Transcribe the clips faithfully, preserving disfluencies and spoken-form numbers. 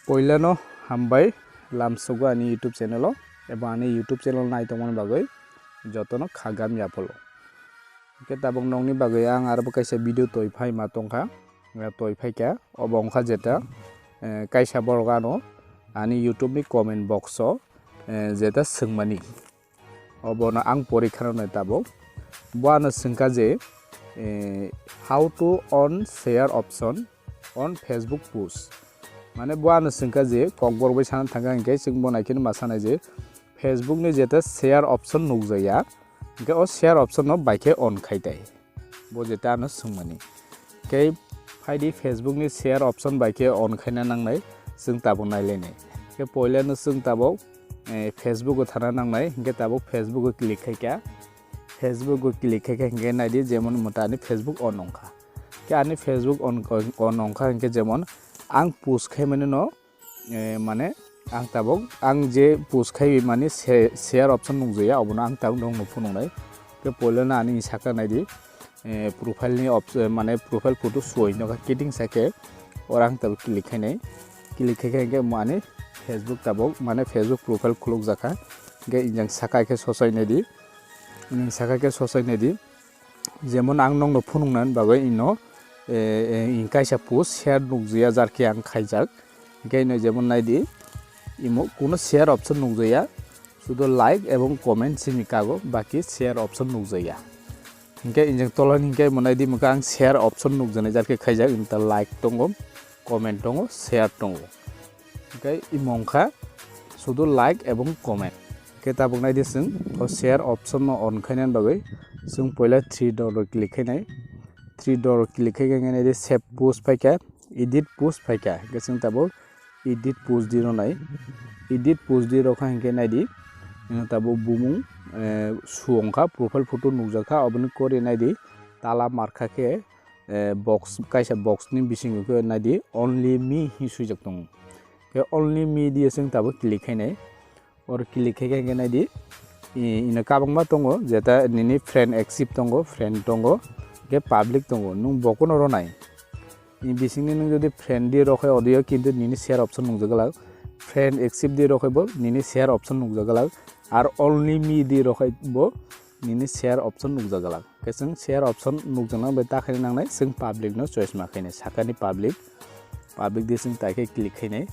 Poilano hambai lamsogo ani YouTube channel o, eba ani YouTube channel nai tongmani bagwi jotono khagam yaphalo. Hwnkhe tabuk nokni bagwi ang aro bo kaisa video toi phai ma tongkha, eh, toi phaikha, obo wngkha jeta, eh, kaisa borok ano ani YouTube ni comment box o, eh, jeta swngmani. Obono ang porikha rwnai tabuk. Bo ano swngkha je, eh, how to on share option on Facebook post. Mane bo ano swngkha je kokborok bai sana thangkha hinkhe chwng bo naikheno ma sanai je Facebook ni jeta share option nukjaya. Hinkhe o share option no bai khe on khai tai. Bo jeta ano swngmani. Khe phaidi Facebook ni share option bai khe on khaina nangnai, chwng tabuk nailainai. Khe poilano chwng tabuk, eh, Facebook o thana nangnai, hinkhe tabuk Facebook o click khaikha. Facebook o click khaikha hinkhe naidi jemon mota ani Facebook on wngkha. Khe ani Facebook on, on wngkha hinkhe jemon ang post khaimani no, eh, mane ang tabuk ang je post khai mani se-, share option nukjaya, obono ang tabuk nokno phunuknai. Khe poilano ani saka naidi, eh, profile ni op-, eh, mane profile photo suwai nokha kiting sake oro ang tabuk click khainai. Click khaikha hinkhe mo ani Facebook tabuk mane Facebook profile khulukjakha. Hinkhe injang saka khe sosai naidi. Injang saka khe sosai naidi. Jemon ang nokno phunuknani bagwi ino, eh, eh, in kaisa post share nukjaya jar khe ang khaijak. Hinkhe ino jemon naidi, imo kuno share option nukjaya, sudo like ebong comment simi kago, baki share option nukjaya. Hinkhe injeng tolani hinkhe imo naidi, imo khe ang share option nukjaknai jar khe khaijak, imo ta like tongo, comment tongo, share tongo. Hinkhe imo wngkha sudo like ebong comment. Hinkhe tabuk naidi chwng o share option no on khainani bagwi chwng poila three dot o click khainai. Three dot o click khaikhe hinkhe naidi save post phaikha, edit post phaikha. Hinkhe chwng tabuk edit post di rwnai. Edit post di rwkha hinkhe naidi, ino tabuk bumung, eh, su wngkha, profile photo nukjakha, oboni kori naidi tala markha khe, eh, box, kaisa box ni bisingo khe naidi only me hinwi swijak tongo. Khe only me diye chwng tabuk click khainai. Oro click khaikha hinkhe naidi, i-, ino kabangma tongo, jeta nini friend accept tongo, friend tongo, hinkhe public tongo, nwng bokuno rwnai. Ni bisingni nwng jodi friend di rokhe audio kintu nini share option nukjak glak. Friend accept di rokhe bo nini share option nukjak glak. Ar only me di rokhe bo nini share option nukjak glak. Khe chwng share option nukjakna bai ta khaina nangnai, chwng public no choice ma khainai, sakani public. Public di chwng tai khe click khainai.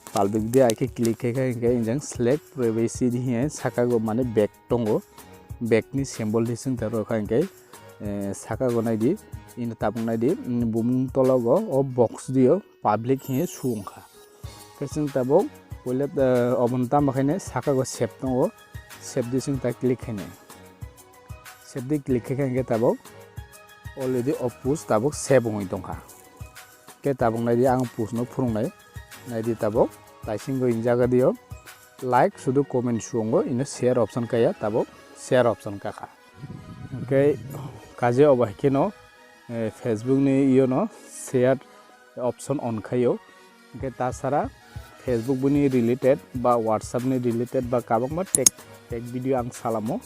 Public di ai khe click khaikha hinkhe injang select privacy di hinkhe saka go mane back tongo. Back ni symbol di chwng ta rokha hinkhe, eh, saka go naidi, ino tabuk naidi, mm, bumung tola go o box dio public hinwi su wngkha. Khe chwng tabuk puila, eh, oboni tamo khainai saka go save tongo, save di chwng ta click khainai. Save di click khaikha hinkhe tabuk already o post tabuk save wngwi tongkha. Khe tabuk naidi ang post no phunuknai, naidi tabuk taisingbo injaga dio like sudu comment suongo ino share option kaya tabuk share option kakha. Hinkhe kaje obo hai kheno, eh, Facebook ni iyo no share option on khaio. Hinkhe tasara Facebook bini related ba WhatsApp ni related ba kabangma tag, tag video ang salamo.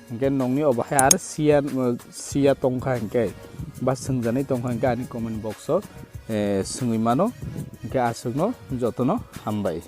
Hinkhe nongni obo hai ar siya, siya tongkha hinkhe ba swngjani tongkha hinkhe ani comment box o, eh, swngwi mano. Hinkhe aswkno jotono hambai.